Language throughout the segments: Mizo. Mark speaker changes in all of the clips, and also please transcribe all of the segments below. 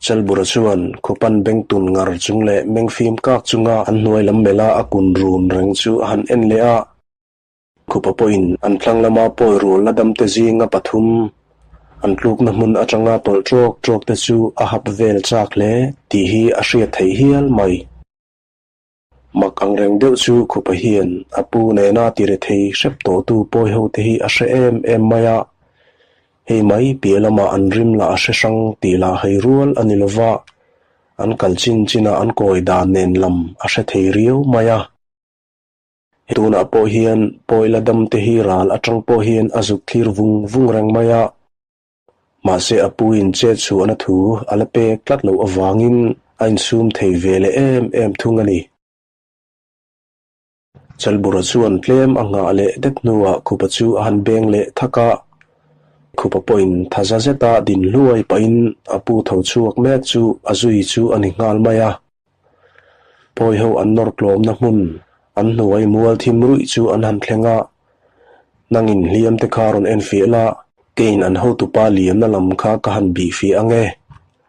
Speaker 1: Chalbura chuan khupan beng tun ngar chung leh meng fim kak chunga an hnuai lam melha a kun run reng chu a han en leh a. Khupa pawhin an thlang lama pawi rual la damte zinga pathum an tlukna hmun atanga tawlh ṭawk ṭawk te chu a hap vel chak hle tih hi a hriat theih hial mai. Mak ang reng deuh chu Khupa hian a pu nena tire thei hrep tawhtu pawi ho te hi a hre em em mai a, hei mai piah lamah an rim lah a hre hrang tih lah hei rual a ni lova, an kal chin chinah an kawi dan nen lam a hre thei riau mai a. Tunah pawh hian pawi la dam te hi ral atang pawh hian a zuk thlir vung vung reng mai a. Mahse a puin chet chhuahna thu a la pek tlat loh avangin a insum thei ve leh em em thung a ni. Chalbura chuan tlem a nghah leh det hnuah Khupa chu a han beng leh thak a. Khupa pawhin thaza zeta din hluai pahin a pu tho chhuak mek chu a zui chu a ni nghal mai a. Pawi ho an nawr tlawmna hmun an hnuai mual thim ruih chu an han thleng a, nangin hliam te kha rawn en fiah la, keiin an hotupa liamna lam kha ka han bih fiah ang e,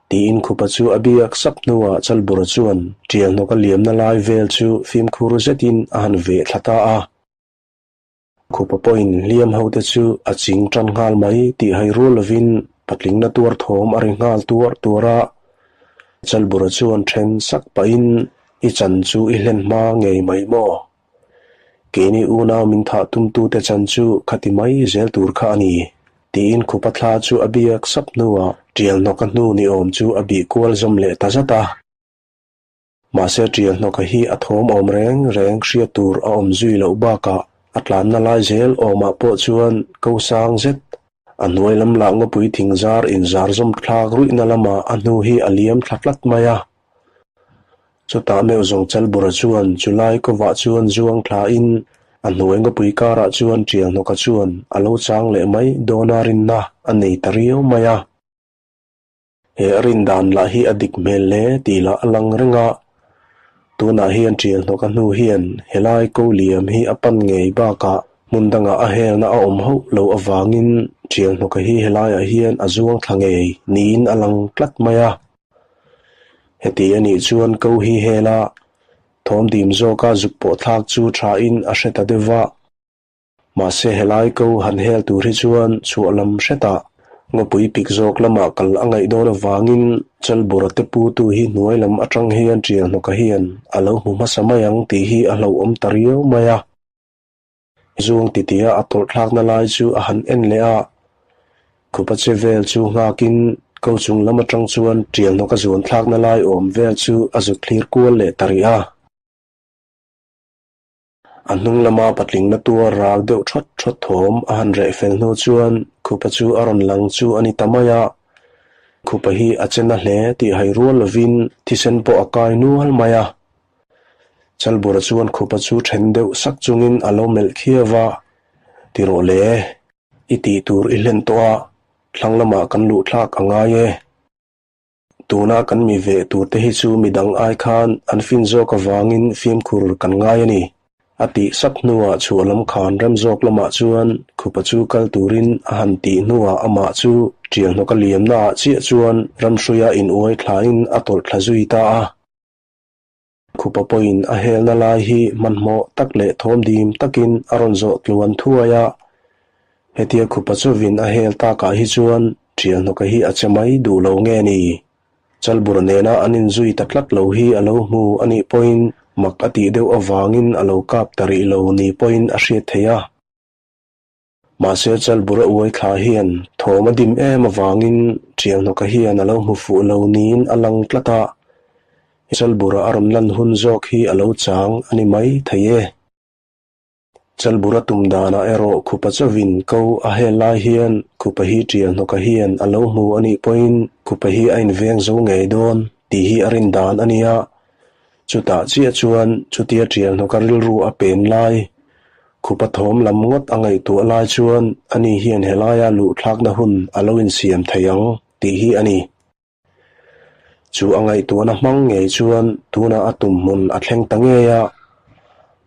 Speaker 1: tiin Khupa chu a biak sap hnuah Chalbura chuan ṭial hnawka liamna lai vel chu fimkhur zetin a han veh thla ta a. Khupa pawhin hliam hote chu a ching tan nghal mai tih hai rual lovin patlingna tuar thawm a ri nghal tuar tuar a. Chalbura chuan then sak pahin, I chan chu i hlen hma ngei mai maw? Keini unau min thah tumtute chan chu khati mai zel tur kha a ni, tiin Khupa thla chu a biak sap hnuah tial hnawka hnu ni awm chu a bih kual zawm leh ta zat a. Mahse ṭial hnawka hi a thawm awm reng reng hriat tur a awm zui loh bakah a tlanna lai zel awmah pawh chuan ko sang zet a hnuai lam lah ngawpui thing zar inzar zawm thlak ruihna lamah a hnu hi a liam thla tlat mai a. Chutah meuh zawng Chalbura chuan chulai kawvah chuan zuang thlain a hnuai ngawpui karah chuan ṭial hnawka chuan a lo chang leh mai dawna rinna a nei ta riau mai a. He a rin dan lah hi a dik hmel hle tih lah a lang reng a, tunah hian ṭial hnawk a hnu hian helai ko liam hi a pan ngei bakah hmun dangah a helna a awm hauh loh avangin ṭial hnawka hi helaiah hian a zuang thla ngei niin a lang tlat mai a. Heti a nih chuan ko hi hela thawm dim zawka zuk pawh thlak chu thain a hre ta deuh va. Mahse helai ko han hel tur hi chuan chhuah lam hretah ngawpui pik zawk lamah kal a ngaih dawn avangin Chalbura te putu hi hnuai lam atang hian ṭial hnawka hian a lo hmu hmasa mai ang tih hi a hlauhawm ta riau mai a. Zuang titia a tawlh thlakna lai chu a han en leh a, khupa che vel chu nghakin ko chung lam atang chuan ṭial hnawka zuan thlakna lai awm vel chu a zut thlir kual leh ta rih a. A hnung lama patlingna tuar ral deuh thawt thawt thawm a han reh fel hnu chuan Khupa chu a rawn lang chu a ni ta mai a. Khupa hi a che na hle tih hai rual lovin thisen pawh a kai nual mai a. Chalbura chuan Khupa chu then deuh sak chungin a lo melh khiau va, Ti rawh le, i tih tur i hlen tawh a, thlang lamah kan luh thlak a ngai e. Tuna kan mi ve turte hi chu midang ai khan an fin zawk avangin fimkhur kan ngai a ni, a tih sap hnuah chhuah lam khan rem zawk lamah chuan Khupa chu kal turin a han tih hnuah amah chu ṭial hnawka liamnaah chiah chuan ramhruia inuai thlain a tawlh thla zui ta a. Khupa pawhin a helna lai hi hmanhmawh tak leh thawm dim takin a rawn zawh tluan thuai a. Hetia Khupa chuvin a hel takah hi chuan ṭial hnawka hi a che mai duh lo nge ni? Chalbur nena an inzui ta tlat lo hi a lo hmu a nih pawhin mak a tih deuh avangin a lo kap ta rih lo ni pawhin a hriat theih a. Mahse Chalbur a uai thla hian thawm a dim em avangin ṭial hnawka hian a lo hmu fuh lo niin a lang tlat a, Chalbura a rawn lan hun zawk hi a lo chang a ni mai thei e. Chalbura tum danah erawh Khupa chauhin ko a hel lai hian Khupa hi ṭial hnawka hian a lo hmu a nih pawhin Khupa hi a inveng zo ngei dawn tih hi a rin dan a nia. Chutah chiah chuan chutia ṭial hnawka rilru a pen lai Khupa thawm lam ngawt a ngaihtuah lai chuan ani hian helaia luh thlakna hun a lo insiam thei ang tih hi a ni. Chu a ngaihtuahna hmang ngei chuan tunah a tum hmun a thleng ta ngei a,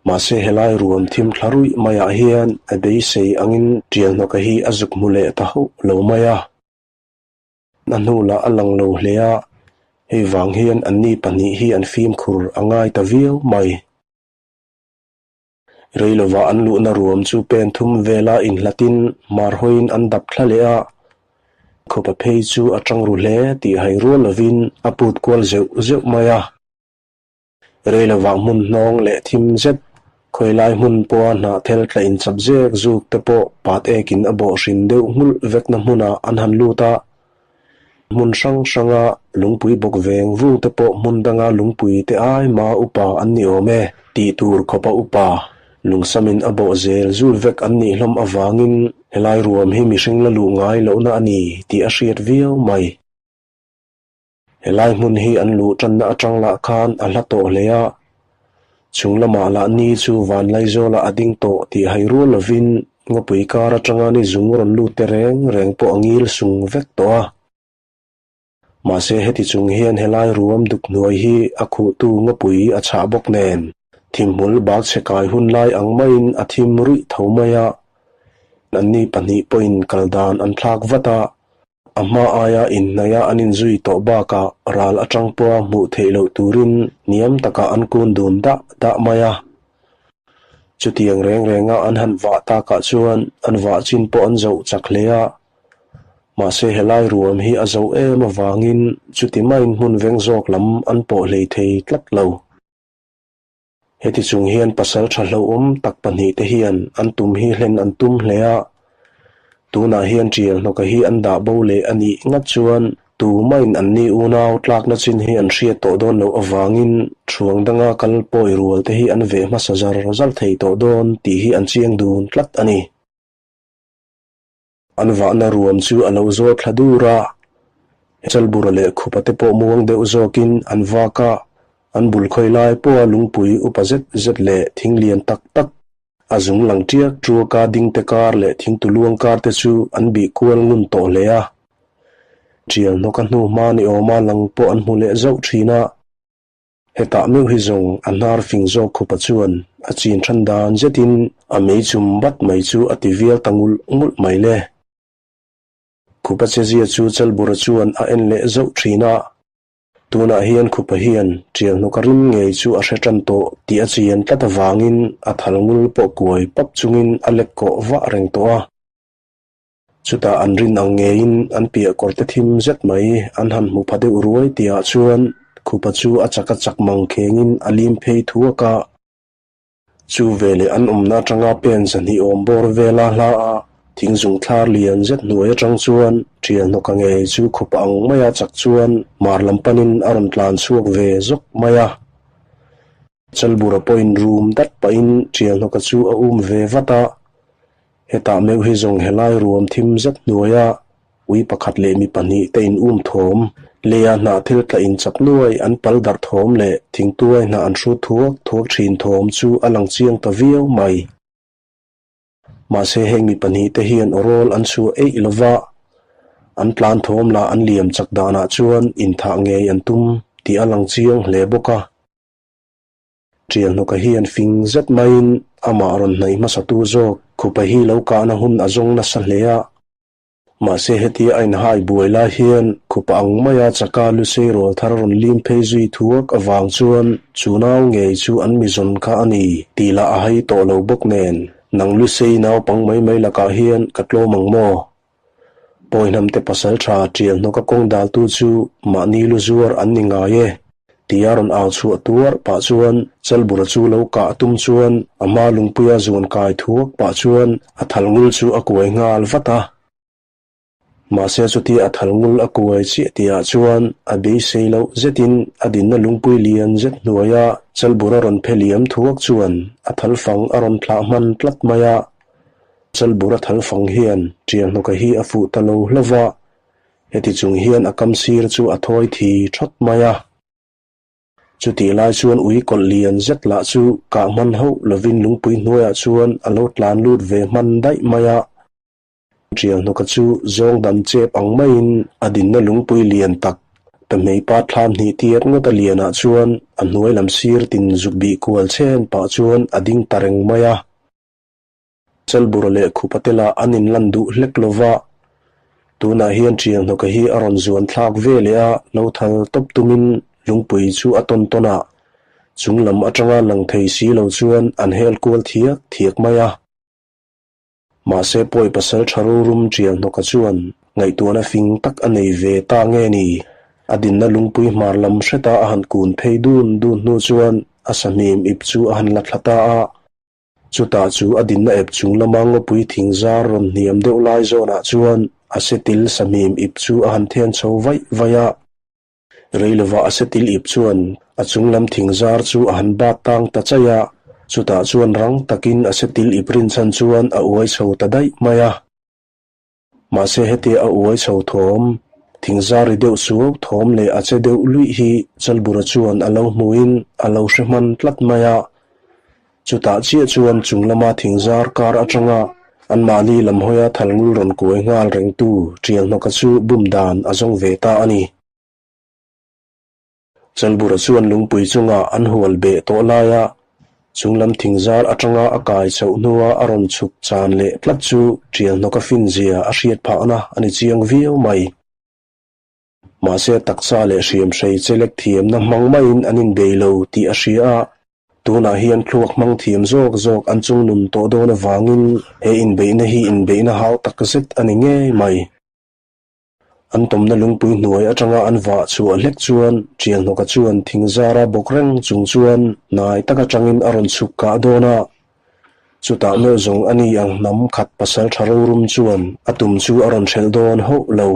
Speaker 1: mahse helai ruam thim thla ruih maiah hian a beisei angin ṭial hnawka hi a zuk hmu leh ta hauh lo mai a. A hnu lah a lang lo hle a. Hei vang hian anni pahnih hi an fimkhur a ngai ta viau mai. Rei lovah an luhna ruam chu pen thum vela inhlatin hmar hawiin an dap thla leh a, khawpa phei chu a tang ru hle tih hai rual lovin a put kual zeuh zeuh mai a. Rei lovah hmun hnawng leh thim zet, khawilai hmun pawha hnahthel tla inchap zek zuk te pawh pat ekin a bawh hrin deuh nghulh vekna hmunah an han lut a. Hmun hrang hranga lungpui bawk veng vung te pawh hmun danga lungpui te ai ma upa an ni awm e tih tur khawpa upa lungsamin a bawh zel zul vek an nih hlawm avangin helai ruam hi mihring la luh ngai lohna a ni tih a hriat viau mai. Helai hmun hi an luh tanna atang lah khan a hla tawh hle a, chung lamah lah ni chu Vanlaizawlah a ding tawh tih hai rual lovin ngawpui kar atanga ni zung rawn lut te reng reng pawh a ngil sung vek tawh a. Mahse heti chung hian helai ruam duk hnuai hi a khuhtu ngawpui a chhah bawk nen thimhmul bak chhe kai hun lai ang maiin a thim ruih tho mai a, anni pahnih pawhin kal dan an thlak vat a. A hma aia inhnaia an inzui tawh bakah ral atang pawha hmuh theih loh turin hniam takah an kun dun dah dah mai a. Chutiang reng renga an han vah takah chuan an vah chin pawh an zoh chak hle a. Mahse helai ruam hi a zoh em avangin chuti maiin hmun veng zawk lam an pawh hlei thei tlat lo. Heti chung hian pasal tha hlauhawm tak pahnihte hian an tum hi hlen an tum hle a, tunah hian tial hnawka hi an dah bo leh a nih ngat chuan tumahin anni unau tlakna chin hi an hriat tawh dawn loh avangin thuang danga kal pawi rual te hi an veh hmasa zar zar thei tawh dawn tih hi an chiang dun tlat a ni. An vahna ruam chu a lo zawl thla dur a, Chalbura leh Khupa te pawh muang deuh zawkin an vak a, an bul khawi lai pawha lungpui upa zet zet leh thing lian tak tak, a zung lang tiak tuaka dingte kar leh thingtuluang kar te chu an bih kual ngun tawh hle a. Tial hnawka hnu hma ni awma lang pawh an hmu leh zauh thin a. Hetah meuh hi zawng a hnar fing zawk khupa chuan a chin than dan zetin a mei chum bat mai chu a ti vial ta ngulh ngulh mai le. Khupa chezia chu Chalbura chuan a en leh zauh thin a, tunah hian khupa hian tial hnawka rim ngei chu a hre tan tawh tih a chian tlat avangin a thal ngul pawh kuai pap chungin a lek kawh vah reng tawh a. Chutah an rin ang ngeiin an piah kawrte thim zet mai an han hmu pha deuh ruai tihah chuan khupa chu a chak a chak mang khengin a lim phei thuak a. Chu veleh an awmna atanga pen zahnih awm bawr vela hla a thing zung thlar lian zet hnuai atang chuan thial hnawka ngei chu khupa ang maia chak chuan mar lam panin a rawn tlan chhuak ve zawk mai a. Chalbura pawhin rum dat pahin thial hnawka chu a um ve vat a. Hetah meuh hi zawng helai ruam thim zet hnuaia ui pakhat leh mi pahnih te in um thawm, leia hnah thil tla in chap nuai an pal darh thawm leh thingtuai hnah an hrut thuak thuak thin thawm chu a lang chiang ta viau mai. Mahse heng mi pahnih te hian awrawl an chhuah eih lova, an tlan thawm lah an liam chak danah chuan inthah ngei an tum tih a lang chiang hle bawk a. Tial hnawka hian fing zet maiin amah rawn hnaih hmasatu zawk khupa hi lo kahna hun a zawng nasa hle a. Mahse hetia a inhai buai lai hian khupa ang maia chaka lusei rawl thar rawn lim phei zui thuak avang chuan chu nau ngei chu an mi zawn kha a ni tih lah a hai tawh lo bawk nen, Nang lusei naupang mai mai lakah hian ka tlawm ang maw? Pawihnamte pasal tha tial hnawka kawng daltu chu mahni lu zuar an ni ngai e, tia rawn au chhuah tuar pah chuan Chalbura chu lo kah tum chuan a hma lungpuia zuan kai thuak pah chuan a thal ngul chu a kuai nghal vat a. Mahse chutia a thal ngul a kuai chiah tihah chuan a beisei loh zetin a dinna lungpui lian zet hnuaia Chalbura rawn phe liam thuak chuan a thal fang a rawn thlah hman tlat mai a. Chalbura thal fang hian tiang hnawka hi a fuh ta lo hlauh va, heti chung hian a kam sir chu a thawi thi thawt mai a. Chutih lai chuan ui kawlh lian zet lah chu kah hman hauh lovin lungpui hnuaiah chuan a lo tlan lut ve hman daih mai a. Tiang hnawka chu zawng dam chep ang maiin a dinna lungpui lian tak pahmeipa thlam hnih tiat ngawt a lianah chuan a hnuai lam sir tin zuk bih kual chhen pah chuan a ding ta reng mai a. Chalbura leh Khupa te lah an inlan duh hlek lo va. Tunah hian Ṭialhnawka hi a rawn zuan thlak ve leh a, lo thal tawp tumin lungpui chu a tawn tawn a, chung lam aṭanga lang thei si lo chuan an hel kual thiak thiak mai a. Mahse pawi pasal ṭha rorum Ṭialhnawka chuan ngaihtuahna fing tak a nei ve ta nge ni? A dinna lungpui hmar lam hreta a han kun phei dun dun hnu chuan a sahmim ip chu a han la thla ta a. Chutah chu a dinna ep chung lama ngawpui thing zar rawn hniam deuh lai zawnah chuan a setil sahmim ip chu a han then chho vaih vaih a. Rei lovah a setil ip chuan a chung lam thing zar chu a han bat tang ta chaih a, chutah chuan rang takin a setil ip rinchhan chuan a uai chho ta daih mai a. Mahse hetia a uai chho thawm, thingzar ri deuh suau thawm leh a che deuh luih hi Chalbura chuan a lo hmuhin a lo hre hman tlat mai a. Chutah chiah chuan chung lama thingzar kar atanga anmahni lam hawia thalngul rawn kuai nghal rengtu Ṭialhnawka chu bum dan a zawng ve ta a ni. Chalbura chuan lungpui chungah an hual beh tawh laia chunglam thingzar atanga a kai chhoh hnua a rawn chhuk chan leh tlat chu Ṭialhnawka finzia a hriat phahna a ni chiang viau mai. Mahse taksa leh hriamhrei chelek thiamna hmang maiin an inbei lo tih a hria a, tunah hian thluak hmang thiam zawk zawk an chungnun tawh dawn avangin he inbeihna hi inbeihna hau takzet a ni ngei mai. An tawmna lungpui hnuai atanga an vah chhuah hlek chuan Ṭialhnawka chuan thingzara bawk reng chung chuan hnai tak atangin a rawn chhuk kah dawn a. Chutah meuh zawng a ni ang hnam khat pasal ṭha rorum chuan a tum chu a rawn hrelh dawn hauh lo.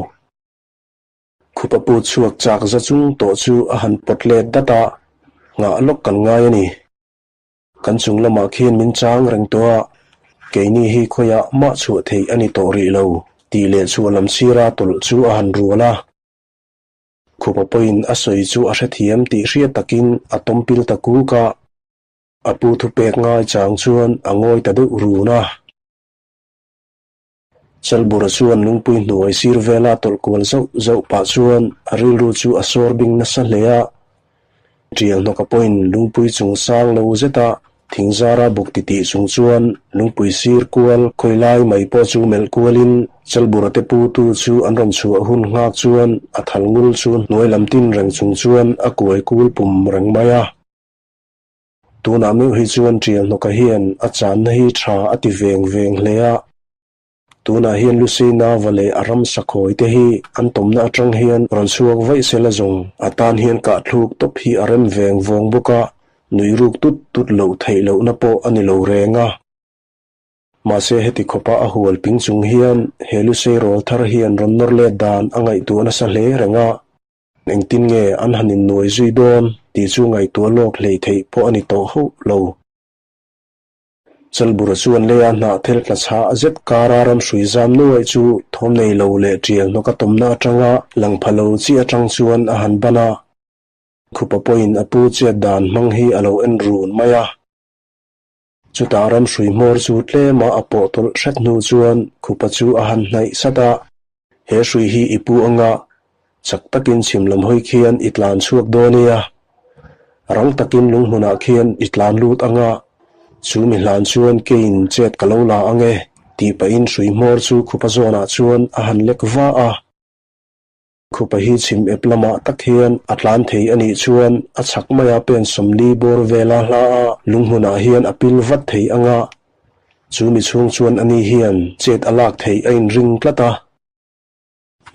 Speaker 1: Khupa put chhuak chak za chung tawh chu a han pawt let dat a, nghah lawk kan ngai a ni. Kan chung lamah khian min chang reng tawh a, keini hi khawiah mah chhuah theih a ni tawh rih lo, tih leh chhuah lam sira tawlh chu a han rual a. Khupa pawhin a sawi chu a hrethiam tih hriat takin a tawmpil ta kuk a, a pu thupek ngai chang chuan a ngawi ta deuh run a. Chalbura chuan lungpui hnuai sir vela tawlh kual zauh zauh pah chuan a rilru chu a sawr bing nasa hle a. Ṭial hnawka pawhin lungpui chung sang lo zeta thingzara bawk titih chung chuan lungpui sir kual khawi lai mai pawh chu melh kualin Chalbura te putu chu an rawn chhuah hun nghak chuan a thal ngul chu hnuai lam tin reng chung chuan a kuai kul pum reng mai a. Tunah meuh hi chuan Ṭialhnawka hian a channa hi ṭha a ti veng veng hle a. Tunah hian Lucy Nava leh a ram sakhawi te hi an tawmna aṭang hian rawn chhuak vaih sela zawng a tan hian kahthluk tawp hi a rem veng vawng bawk a, nuih ruk tut tut loh theih lohna pawh a ni lo reng a. Mahse heti khawpa a hual ping chung hian he Lucy rawl thar hian rawn nawr let dan a ngaihtuah nasa hle reng a. Engtin nge an han innuai zui dawn tih chu ngaihtuah lawk hlei theih pawh a ni tawh hauh lo. Chalbura chuan leia hnah thel tla chhah zet kara ram hrui zam nuaih chu thawm nei lo leh ṭial hnawk a tawmna aṭanga lang pha lo chi aṭang chuan a han ban a. Khupa pawhin a pu chet dan hmang hi a lo en run mai a. Chutah ram hrui hmawr chu tlema a pawh tawlh hret hnu chuan Khupa chu a han hnaih sat a, He hrui hi i pu anga, chak takin chhim lam hawi khian i tlan chhuak dawn nia. Rang takin lunghmunah khian i tlan lut anga, chu mi hlan chuan keiin chet ka lo la ange, tih pahin hrui hmawr chu Khupa zawnah chuan a han lek va a. Khupa hi chhim ep lamah tak hian a tlan thei a nih chuan a chhak maia pen 40 bawr vela hla a lunghmunah hian a pil vat thei ang a, chu mi chhung chuan ani hian chet a lak theih a inring tlat a.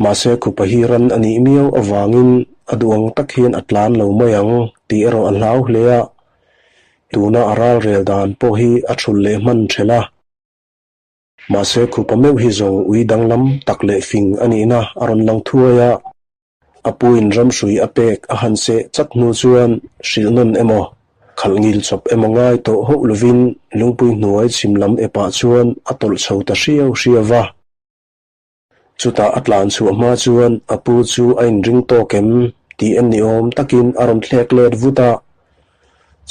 Speaker 1: Mahse Khupa hi ran a nih miau avangin a duh ang tak hian a tlan lo mai ang tih erawh a hlau hle a, tuna a ralrel dan pawh hi a thulh leh hman ṭhelh a. Mahse khupa meuh hi zawng ui danglam tak leh fing a nihna a rawn lang thuai a, a puin ramhrui a pek a han seh chat hnu chuan hrilh nawn emaw, khalh ngil chawp emaw ngai tawh hauh lovin lungpui hnuai chhim lam epah chuan a tawlh chho ta hriau hriau va. Chutah a tlan chhuah hma chuan a pu chu a inring tawk em tih en ni awm takin a rawn thlek let vut a.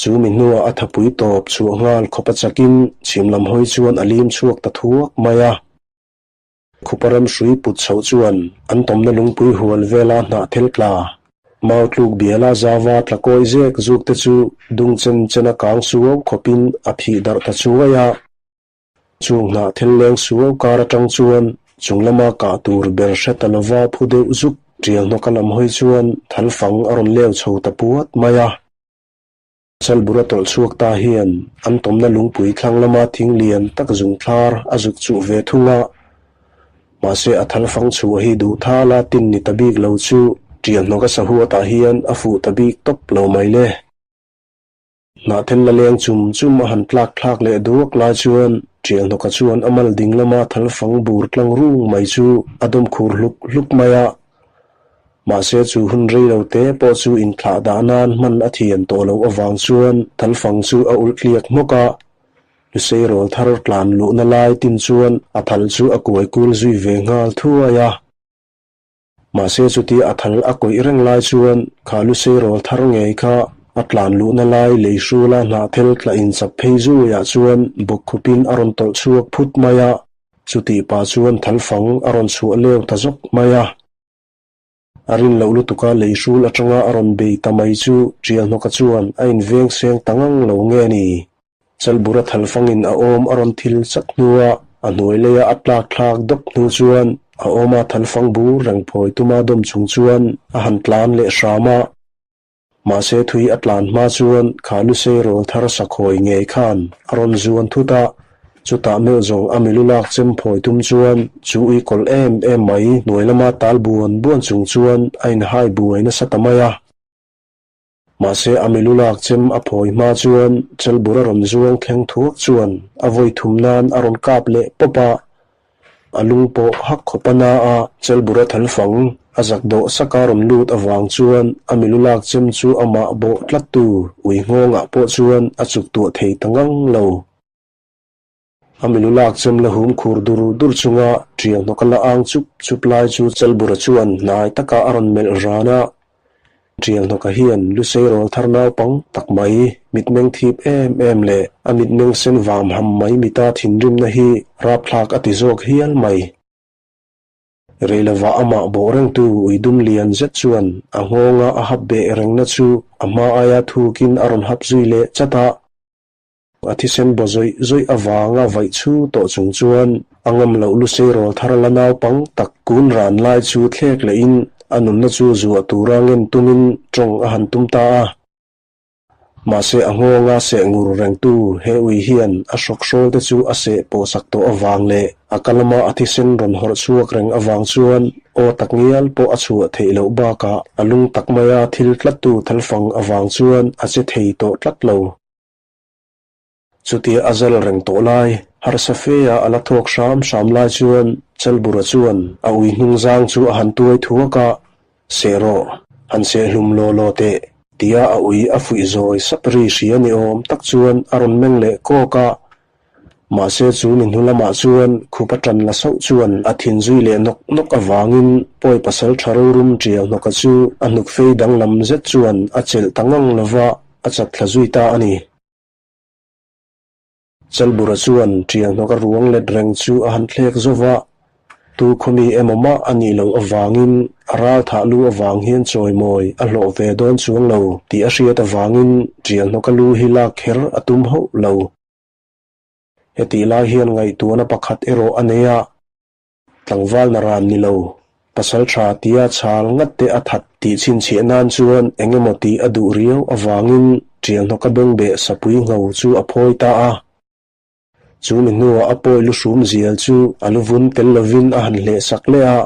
Speaker 1: Chu mi hnuah a thapui tawp chhuah nghal khawp a chakin chhim lam hawi chuan a lim chhuak ta thuak mai a. Khupa ram hrui put chhoh chuan an tawmna lungpui hual vela hnah thel tla, mau tluk biala zava tla kawi zek zuk te chu dung chen chena kang suau khawpin a phih darh ta chuai a. Chung hnah thil leng suau kar atang chuan Chung lama kah tur ber hre ta lova phu deuh zuk tial hnawka lam hawi chuan thalfang a rawn leu chho ta puat mai a. Chalbura tawlh chhuak ta hian an tawmna lungpui thlang lama thing lian tak zung thlar a zuk chuh ve thung a. Mahse a thalfang chhuah hi duh thala tin ni ta bik lo chu tial hnawka sahuatah hian a fuh ta bik tawp lo mai le. Hnahthel la leng chum chum a han tlak thlak leh duak lai chuan Ṭialhnawka chuan a mal ding lama thalfang bur tlang rung mai chu a dawm khur hluk hluk mai a. Mahse chu hun rei lo te pawh chu inthlah dah nan hman a thiam tawh loh avang chuan thalfang chu a ulh tliak hmawk a. Lusei rawl thar tlan luhna lai tin chuan a thal chu a kuai kul zui ve nghal thuai a. Mahse chuti a thal a kawih reng lai chuan kha lusei rawl thar ngei kha a tlan luhna lai lei hrula hnahthel tla inchap phei zuiah chuan bawkkhupin a rawn tawlh chhuak phut mai a, chutih pah chuan thalfang a rawn chhuah leu ta zawk mai a. A rin loh lutuka lei hrul atanga a rawn bei ta mai chu Ṭialhnawka chuan a inveng seng ta ngang lo nge ni? Chalbura thalfangin a awm a rawn thil chak hnua a hnuai leia a tlak thlak dawk hnu chuan a awma thalfang bur reng phawi tuma dawm chung chuan a han tlan leh hram a. Mahse thui a tlan hma chuan kha lusei rawl thar sakhawi ngei khan a rawn zuan thut a, chutah meuh zawng a milu lak chem phawi tum chuan chu ui kawlh em em mai hnuai lama tal buan buan chung chuan a inhai buai nasa ta mai a. Mahse a milu lak chem a phawi hma chuan Chelbura rawn zuang thleng thuak chuan a vawi thum nan a rawn kap leh pawp a, a lung pawh hak khawp a na a. Chelbura thalfang a zak dawh saka rawn lut avang chuan a milu lak chem chu amah bawh tlattu ui nghawngah pawh chuan a chuk tuah thei ta ngang lo. A milu lak chem la hum khur dur dur chunga ṭiang hnawk a la ang chup chup lai chu Chalbura chuan hnai takah a rawn melh ran a. Ṭiang hnawka hian lusei rawl thar naupang tak mai, mitmeng thip em em leh a mitmeng sen vam ham mai mita thinrimna hi rapthlak a ti zawk hial mai. Reilovah amah bawh rengtu uidum lian zet chuan a nghawnga a hap beh rengna chu a hma aia thukin a rawn hap zui leh chat a. A thisen baw zawih zawih avanga vaih chhu tawh chung chuan a ngam loh lusei rawl thar la naupang tak kun ran lai chu thlek lehin a nunna chu zuah tura ngen tumin tawng a han tum ta a. Mahse a nghawnga seh ngur rengtu he ui hian a hrawk hrawl te chu a seh pawhsak tawh avang leh a ka lama a thisen rawn hawrh chhuak reng avang chuan aw tak ngial pawh a chhuah theih loh bakah a lung tak maia thil tlattu thalfang avang chuan a che thei tawh tlat lo. Chutia a zal reng tawh lai, harsa fe a a la thawk hram hram lai chuan Chalbura chuan a ui hnung zang chu a han tuai thuak a, Seh rawh, han seh hlum law law teh, tia a ui a fuih zawi sap ri hria ni awm tak chuan a rawn meng leh kawk a. Mahse chu ni hnu lamah chuan khup a tan la sauh chuan a thin zui leh nawk nawk avangin pawi pasal tha rorum tial hnawka chu a hnuk fei danglam zet chuan a chelh ta ngang lova a chat thla zui ta a ni. Chalbura chuan tial hnawka ruang let reng chu a han thlek zo va, tu khawmi emaw mah a nih loh avangin a ral thah lu avang hian chawimawi a hlawh ve dawn chuang lo tih a hriat avangin tial hnawka lu hi lak kher a tum hauh lo. Hetih lai hian ngaihtuahna pakhat erawh a nei a, tlangval naran ni lo, pasal tha tia chhal ngat te a that tih chhinchhiah nan chuan eng emaw tih a duh riau avangin ṭialhnawka bengbeh sapui ngho chu a phawi ta a. Chu mi hnuah a pawi lu hrum zial chu a lu vun tel lovin a han hleh sak leh a,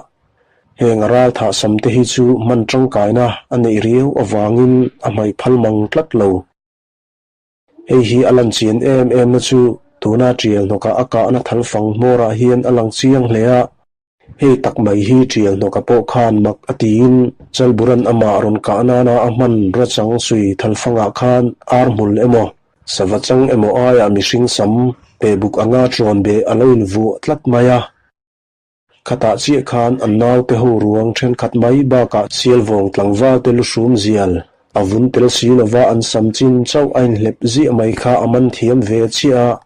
Speaker 1: heng a ral thah sam te hi chu hman tangkaina a neih riau avangin a hmaih phal mang tlat lo. Hei hi a lan chian em em na chu tuna ṭial hnawkah a kahna thalfang hmawrah hian a lang chiang hle a. Hei tak mai hi ṭial hnawka pawh khan mak a tiin Chalburan amah rawn kah nana a hman rachang sui thalfangah khan ar hmul emaw, sava chang emaw aiah mihring sam pe buk anga ṭawn beh a lo invuah tlat mai a. Khatah chiah khan an naute ho ruang thenkhat mai bakah Sialvawng tlangval te lu hrum zial a vun tel si lova an sam chin chauh a inhlep ziah mai kha a man thiam ve chiah a.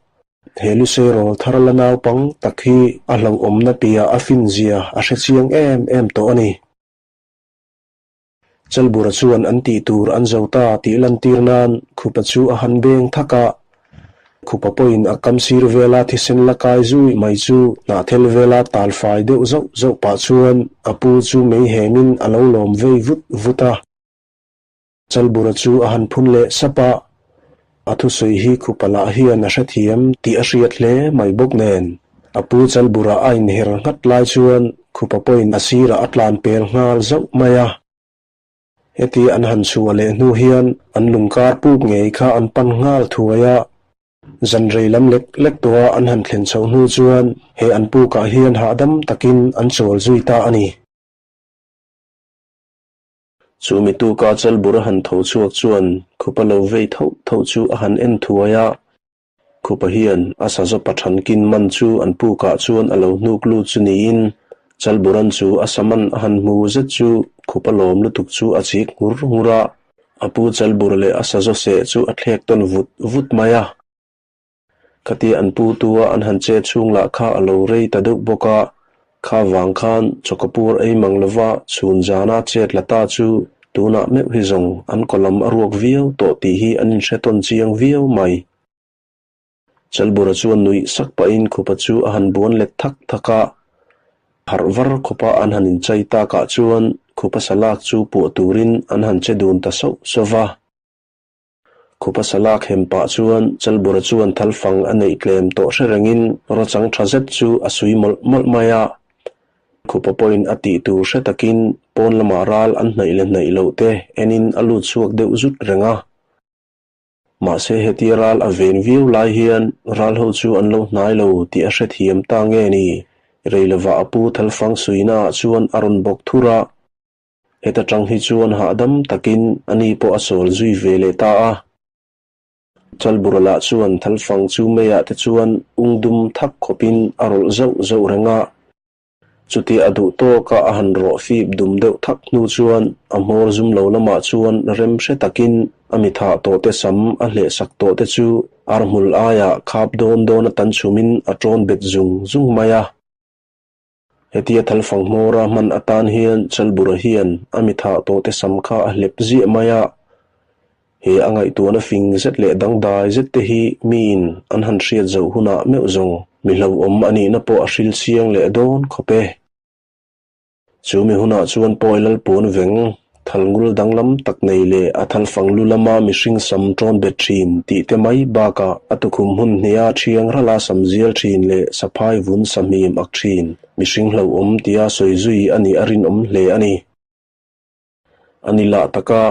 Speaker 1: He lusei rawl thar la naupang tak hi a hlauhawmna piah a fin zia a hre chiang em em tawh a ni. Chalbura chuan an tih tur an zo ta tih lantir nan Khupa chu a han beng thak a. Khupa pawhin a kam sir vela thisen la kai zui mai chu hnahthel vela tal fai deuh zauh zauh pah chuan a pu chu mei hemin a lo lawm vei vut vut a. Chalbura chu a han phun leh sap a, a thusawi hi Khupa lah hian a hrethiam tih a hriat hle mai bawk nen. A pu Chalbura a inher nghat lai chuan Khupa pawhin a sirah a tlan pel nghal zauh mai a. Heti an han chhuah leh hnu hian an lungkar puk ngei kha an pan nghal thuai a, zan rei lam lek lek tawha an han thlen chhoh hnu chuan he an pukah hian hahdam takin an chawl zui ta a ni. Chu mi tuka Chalbur a han tho chhuak chuan khupa lo vei tho tho chu a han en thuai a, Khupa hian a sazaw pathankin man chu an pukah chuan a lo hnuk lut chu niin Chalburan chu a sa man a han hmu zet chu Khupa lawm lutuk chu a chik nghur nghur a, a pu Chalbur leh a sazaw seh chu a thlek tawn vut vut mai a. Khatia an pu tua an han che chhung lah kha a lo rei ta deuh bawk a, kha vang khan chawkapur ei mang lova chhun zana chet la ta chu tunah meuh hi zawng an kaw lam a ruak viau tawh tih hi an inhre tawn chiang viau mai. Chalbura chuan nuih sak pahin khupa chu a han buan let thak thak a, harh var khawpa an han inchai takah chuan khupa salak chu puah turin an han che dun ta sauh sauh va. Khupa salak hem pah chuan Chalbura chuan thalfang a neih tlem tawh hre rengin rawchang tha zet chu a sui mawlh mawlh mai a. Khupa pawhin a tih tur hre takin pawn lamah ral an hnaih leh hnaih loh te enin a lut chhuak deuh zut reng a. Mahse hetia ral a ven viau lai hian ral ho chu an lo hnai lo tih a hrethiam ta nge ni? Rei lovah a pu thalfang suinaah chuan a rawn bawk thur a. Heta tang hi chuan hahdam takin ani pawh a sawl zui ve leh ta a. Chalbura lah chuan thalfang chu meiah te chuan ung dum thak khawpin a rawlh zauh zauh reng a. Chutia a duh tawka a han rawh fip dum deuh thak hnu chuan a hmawr zum lo lamah chuan rem hre takin a mi thah tawh te sam a hleh sak tawh te chu arhmul aiah khap dawn dawn a tan chhumin a tawn bet zung zung mai a. Hetia thalfang hmawra hman atan hian Chalbura hian a mi thah tawhte sam kha a hlep ziah mai a. He a ngaihtuahna fing zet leh dangdai zet te hi miin an han hriat zoh hunah meuh zawng mi hlauhawm a nihna pawh a hril chiang leh dawn khawp e. Chu mi hunah chuan Pawi Lalpuan veng Thalngul danglam tak nei leh a thalfang lu lama mihring sam ṭawn bet ṭhin tih te mai bakah a tukhum hmun hniha ṭhiang rala sam zial ṭhin leh saphai vun sahmim ak ṭhin mihring hlauhawm tia sawi zui a nih a rinawm hle a ni. A ni lah taka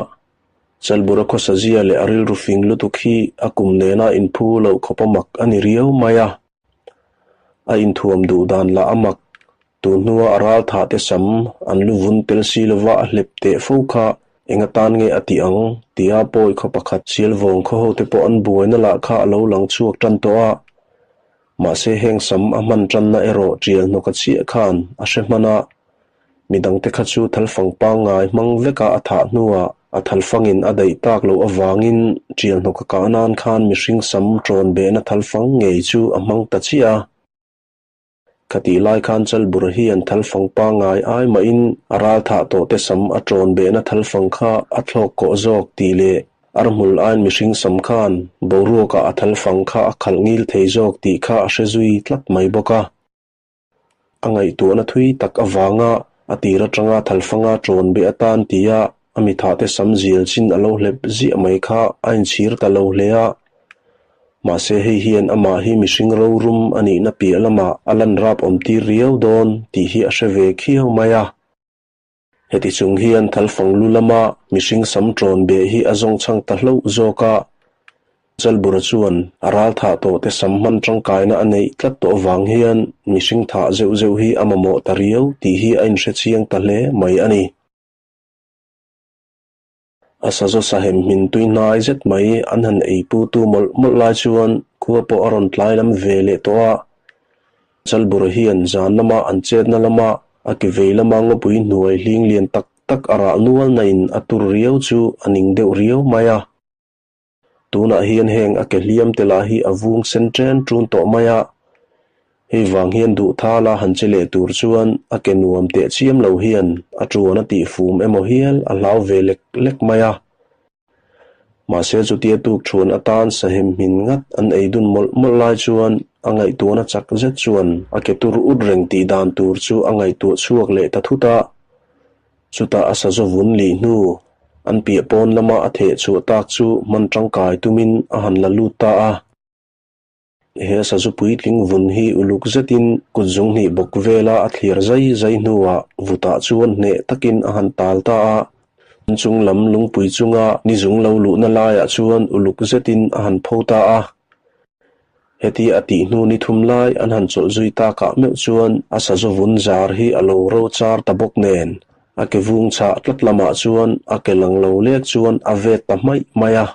Speaker 1: Chalbura khawsa zia leh a rilru fing lutuk hi a kum nena inphu loh khawp a mak a ni riau mai a. A inthuam duh dan lah a mak. Tun hnua a ral thah te sam an lu vun tel si lova a hlep teh fo kha eng atan nge a tih ang tia pawi khaw pakhat Sialvawng khaw ho te pawh an buaina lah kha a lo lang chhuak tan tawh a. Mahse heng sam a hman tanna erawh tial hnawka chiah khan a hre hman a. Midangte kha chu thalfang pangngai hmang veka a thah hnuah a thalfangin a daih tak loh avangin tial hnawka kah nan khan mihring sam tawn behna thalfang ngei chu a hmang ta chiah a. Khatih lai khan Chalbur hian thalfang pangngai ai mahin a ral thah tawhte sam a tawn behna thalfang kha a thlawk kawh zawk tih leh arhmul aiin mihring sam khan boruakah a thalfang kha a khalh ngil thei zawk tih kha a hre zui tlat mai bawk a. A ngaihtuahna thui tak avanga a tir atanga thalfanga tawn beh atan tia a mi thahte sam zial chin a lo hlep ziah mai kha a inchhir ta lo hle a. Mahse hei hian amah hi mihring rorum a nihna piah lamah a lan rap awm tir riau dawn tih hi a hre ve khiau mai a. Heti chung hian thalfang lu lama mihring sam tawn beh hi a zawng chhang ta hlauh zawk a. Chalbura chuan a ral thah tawh te sam hman tangkaina a neih tlat tawh avang hian mihring thah zeuh zeuh hi a mamawh ta riau tih hi a inhre chiang ta hle mai a ni. A sazaw sahem hmin tui hnai zet mai an han ei pu tu mawlh mawlh lai chuan khua pawh a rawn tlai lam ve leh tawh a. Chalbura hian zan lama an chetna lama a ki vei lama ngawpui hnuai hling lian tak tak a rah nual na in a tur riau chu a ning deuh riau mai a. Tunah hian heng a ke hliam te lah hi a vung sen ṭen ṭun tawh mai a. Hei vang hian duh thala han che leh tur chuan a ke nuam teh chiam lo hian a ṭuan a tih fum emaw hial a hlau ve lek lek mai a. Mahse chutia tuk thuan atan sahem hmin ngat an ei dun mawlh mawlh lai chuan a ngaihtuahna chak zet chuan a ke tur ut reng tih dan tur chu a ngaihtuah chhuak leh ta thut a. Chutah a sazaw vun lih hnu an piah pawn lama a theh chhuah tak chu hman tangkai tumin a han la lut ta a. He sazu puitling vun hi uluk zetin kut zung hnih bawk vela a thlir zai zai hnuah vutah chuan hneh takin a han tal ta a. Chung lam lungpui chunga ni zung lo luhna laiah chuan uluk zetin a han pho ta a. Heti a tih hnu ni thum lai an han chawlh zui takah meuh chuan a sazu vun zar hi a lo ro char ta bawk nen, a ke vung chhah tlat lamah chuan a ke lang lo lek chuan a vet ta hmaih mai a.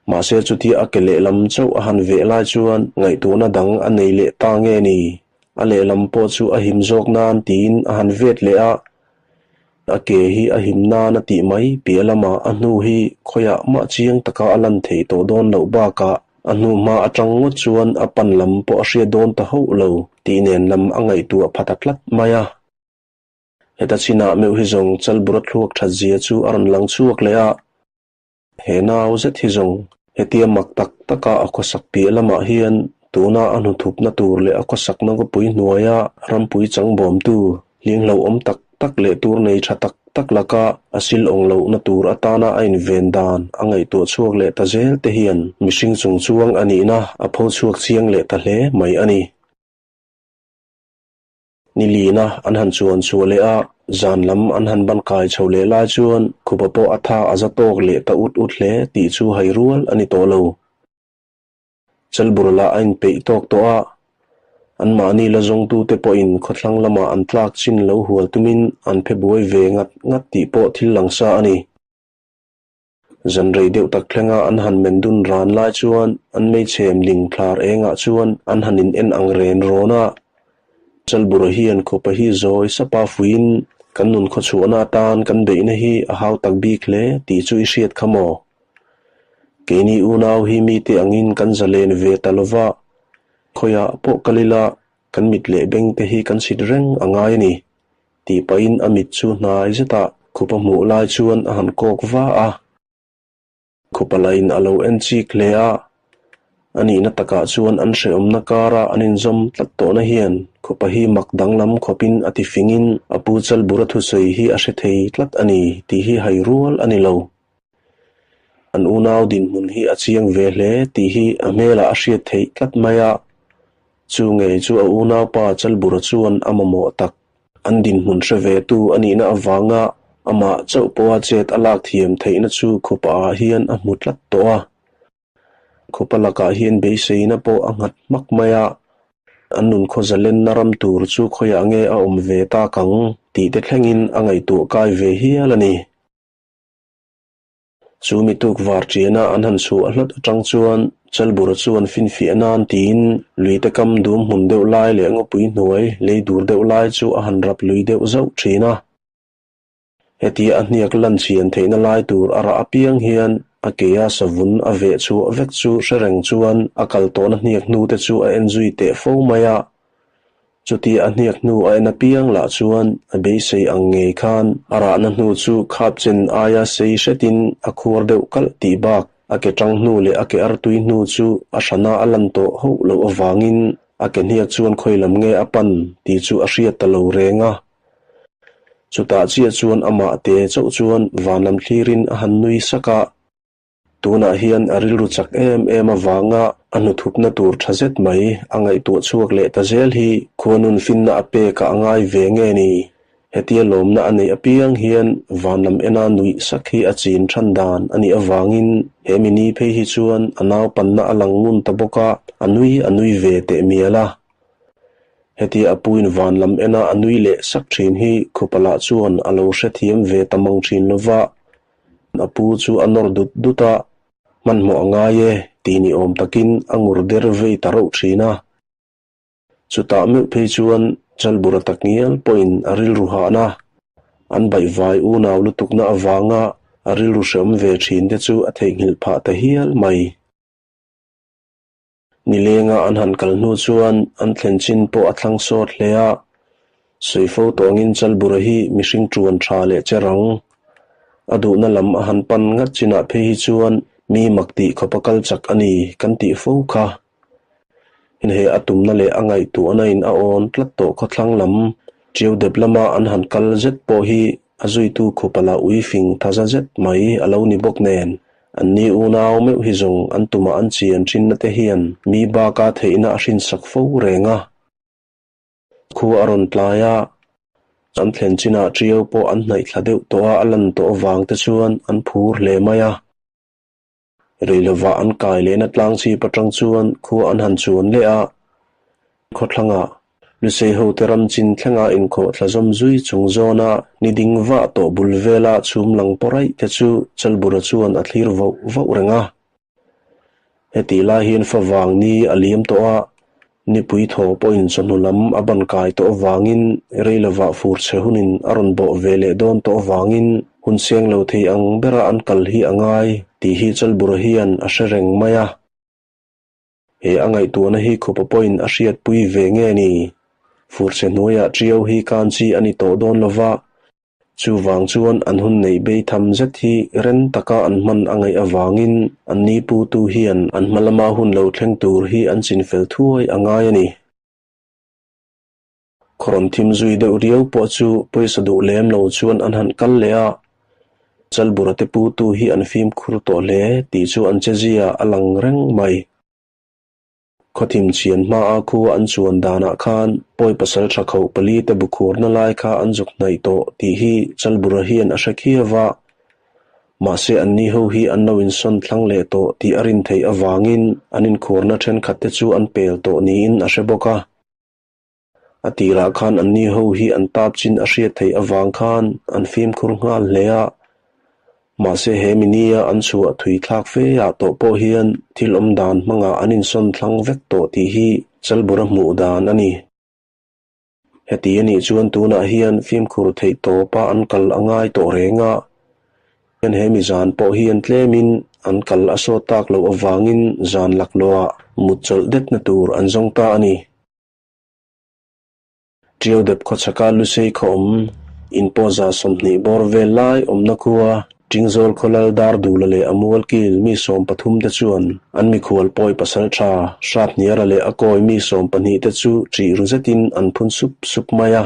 Speaker 1: Mahse chutia a ke lehlam chauh a han veh lai chuan ngaihtuahna dang a nei leh ta nge ni? A lehlam pawh chu a him zawk nan tiin a han vet leh a. A ke hi a him nan a tih mai piah lamah a hnu hi khawiah mah chiang taka a lan theih tawh dawn loh bakah a hnu hma atang ngawt chuan a pan lam pawh a hriat dawn ta hauh lo tih nen lam a ngaihtuah pha ta tlat mai a. Heta chinah meuh hi zawng Chalbura thluak that zia chu a rawn lang chhuak leh a. He nau zet hi zawng hetia mak tak taka a khawsak piah lamah hian tuna a hnuthupna tur leh a khawsakna khawpui hnuaia rampui changbawmtu hlinghlo awm tak tak leh tur nei tha tak tak laka a sil awng lohna tur atana a inven dan a ngaihtuah chhuak leh ta zel te hian mihring chung chuang a nihna a pho chhuak chiang leh ta hle mai a ni. Ni lina an han chuan chhuah leh a, zan lam an han ban kai chho leh lai chuan khupa pawh a tha a za tawk leh ta ut ut hle tih chu hai rual a ni tawh lo. Chalbur lah a inpeih tawk tawh a, anmahni la zawngtute pawhin khawthlang lamah an tlak chin lo hual tumin an phe buai ve ngat ngat tih pawh thil langsa a ni. Zan rei deuh tak thlenga an han men dun ran lai chuan an meichhem ling thlar engah chuan an han in en ang ren rawn a. Chalbura hian khawpa hi zawi sapa fuiin kan nun khawchhuahna atan kan beihna hi a hau tak bik hle tih chu i hriat kha maw? Keini unau hi mite angin kan zalen ve ta lova, khawiah pawh kal ila kan mit leh beng te hi kan sit reng a ngai a ni. Tih pahin a mit chu hnai zetah khupa hmuh lai chuan a han kawk va a. Khupa lain a lo en chik hle a, a nihna takah chuan an hrehawmna kara an inzawm tlat tawhna hian khupa hi mak danglam khawpin a ti fingin a pu Chalbura thusawi hi a hre thei tlat a ni tih hi hai rual a ni lo. An unau dinhmun hi a chiang ve hle tih hi a hmelah a hriat theih tlat mai a, chu ngei chu a unaupa Chalbura chuan a mamawh tak. An dinhmun hre ve tu a nihna avanga amah chauh pawha chet a lak thiam theihna chu khupa ah hian a hmu tlat tawh a. Khupa lakah hian beiseina pawh a nghat hmak mai a, an nun khawzalenna ram tur chu khawiah nge a awm ve tak ang tih te thlengin a ngaihtuah kai ve hial a ni. Chu mi tuk var ṭiana an han chhuah hlawt aṭang chuan Chalbura chuan finfiah nan tiin luite kam dum hmun deuh lai leh ngawpui hnuai lei dur deuh lai chu a han rap lui deuh zauh ṭhin a. Hetia a hniak lan chhian theihna lai tur a rah apiang hian a kea savun a veh chhuah vek chu hre reng chuan a kal tawhna hniak hnu te chu a en zui teh fo mai a. Chutia a hniak hnu a en apiang lah chuan a beisei ang ngei khan a rahna hnu chu khap chen aia sei hretin a khuar deuh kalh tih bak a ke tang hnu leh a ke artui hnu chu a hrana a lan tawh hauh loh avangin a ke hniak chuan khawi lam nge a pan tih chu a hriat ta lo reng a. Chutah chiah chuan amah te chauh chuan van lam thlirin a han nui sak a. Tunah hian a rilru chak em em avanga a hnuthupna tur tha zet mai a ngaihtuah chhuak leh ta zel hi khuanun finna a pekah a ngai ve nge ni? Hetia lawmna a neih apiang hian van lam ena nuih sak hi a chin than dan a nih avangin he mini phei hi chuan a naupanna a lang ngun ta bawk a, a nui a nui ve teh mial a. Hetia a puin van lam ena a nui leh sak thin hi Khupalah chuan a lo hrethiam ve ta mang thin lova. A pu chu a nawr dut dut a, hmanhmawh a ngai e tih ni awm takin a ngur der vei ta rauh thin a. Chutah meuh phei chuan Chalbura takngial pawhin a rilru hahna, an baihvai unau lutukna avanga a rilru hreawm ve thin te chu a theihnghilh phah ta hial mai. Nilenga an han kal hnu chuan an thlen chin pawh a thlang sawt hle a, Suifo tawngin Chalbura hi mihring tuan tha leh che rang. A duhna lam a han pan ngat chinah phei hi chuan mi mak tih khawp a kal chak a ni kan tih fo kha. He a tumna leh a ngaihtuahna in a awn tlat tawh khawthlang lam Ṭiau dep lama an han kal zet pawh hi a zuitu khupa la ui fing thaza zet mai a lo ni bawk nen, anni unau meuh hi zawng an tumah an chian thinna te hian mi baka theihna a hrinsak fo reng a. Khua a rawn tlai a, an thlen chinah Ṭiau pawh an hnaih thla deuh tawh a, a lan tawh avang te chuan an phur hle mai a. Rei lovah an kai lehna tlang chhip atang chuan khua an han chuan leh a, khawthlangah Lusei hote ram chin thlenga inkhawh thla zawm zui chung zawna ni ding vah tawh bul vela chhum lang pawh raih te chu Chalbura chuan a thlir voh voh reng a. Hetih lai hian favang ni a liam tawh a, nipui thaw pawhin chawhnu lam a ban kai tawh avangin rei lovah fur chhe hunin a rawn bawh ve leh dawn tawh avangin hun seng lo thei ang bera an kal hi a ngai tih hi Chalbura hian a hre reng mai a. He a ngaihtuahna hi khupa pawhin a hriatpui ve nge ni? Fur chhe hnuaiah ṭiau hi kan chi a ni tawh dawn lova, Chuvang chuan an hun neih bei tham zet hi ren taka an hman a ngaih avangin an ni putu hian an hma lama hun lo thleng tur hi an chinfel thuai a ngai a ni. Khawrawn thim zui deuh riau pawh chu pawisa duh lem lo chuan an han kal leh a, Chalbura te putu hi an fimkhur tawh hle tih chu an chezia a lang reng mai. Khawthim chhian hmaa khua an chuan danah khan pawi pasal tha khoh pali te bu khurna lai kha an zuk hnaih tawh tih hi Chalbura hian a hre khiau a. Mahse anni ho hi an lo insawn thlang leh tawh tih a rin theih avangin an inkhurna thenkhat te chu an pel tawh niin a hre bawk a. A tirah khan anni ho hi an tap chin a hriat theih avang khan an fimkhur nghal hle a. Mahse he minia an chhuah thui thlak fe ah tawh pawh hian thil awm dan hmangah an insawn thlang vek tawh tih hi Chalbura hmuh dan a ni. Heti a nih chuan tunah hian fimkhur theih tawpa an kal a ngai tawh reng a. Hian he mi zan pawh hian tlemin an kal a sawt tak loh avangin zan laklawhah mut chawlh detna tur an zawng ta a ni. Ṭiau dep khawchhaka Lusei khaw awm inpawza 20 bawr vel lai awmna khua Ṭingzawl khawlal Dardula leh a mualkil mi 13 te chuan an mikhual pawi pasal ṭha Hrathniara leh a kawi mi 12 te chu ṭih ru zetin an phun sup sup mai a.